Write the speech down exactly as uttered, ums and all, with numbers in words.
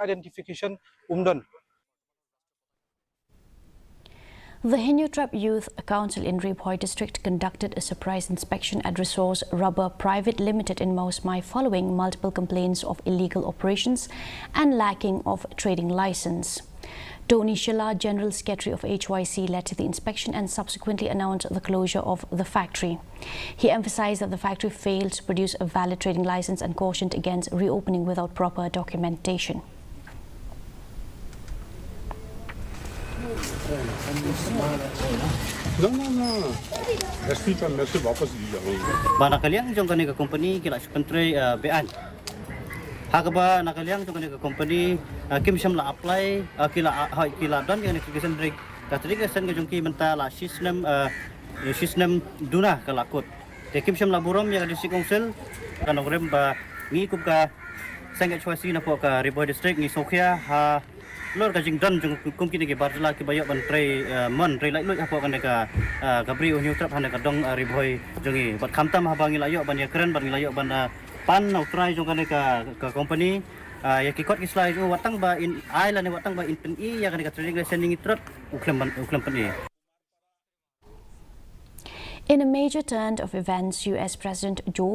identification um don. The Hynñiewtrep Youth Council in Ri Bhoi District conducted a surprise inspection at Resource Rubber Private Limited in Mawsmai following multiple complaints of illegal operations and lacking of trading license. Tony Shylla, General Secretary of H Y C, led the inspection and subsequently announced the closure of the factory. He emphasized that the factory failed to produce a valid trading license and cautioned against reopening without proper documentation. No, no, no. Recipe pa message wapas di jao. Ba na ka liang jong kane ka company ki la shu pyntrei, uh, beaiñ. Ha kaba na ka liang jong kane ka company, uh, kim shym la apply, uh, ki la, uh, ki la don ïa kane ka trading license. Ka trading license ka jong ki mynta la shi snem, uh, shi snem duna ka la kut. Te kim shym la burom ïa ka District Council, ka nongrim ba ngi kum ka seng H Y C napoh ka Ri Bhoi District ngi sngewkhia halor ka jingdon jong kum kine ki bar jylla kiba ïoh ban trei, eh, mon, trei laitluid hapoh kane ka, eh, ka bri u Hynñiewtrep ha kane ka dong, eh, Ri Bhoi jong ngi. Bad khamtam haba ngi la ïoh ban ïakren, bad ngi la ïoh ban, eh, pan na u trai jong kane ka, ka company, eh, ïa ki kot ki sla jong u, wat tang ba in ai lane wat tang ba in pyni ïa kane ka trading license jong ngi, Hynñiewtrep u khlem ban, u khlem pyni. In a major turn of events, U S President Joe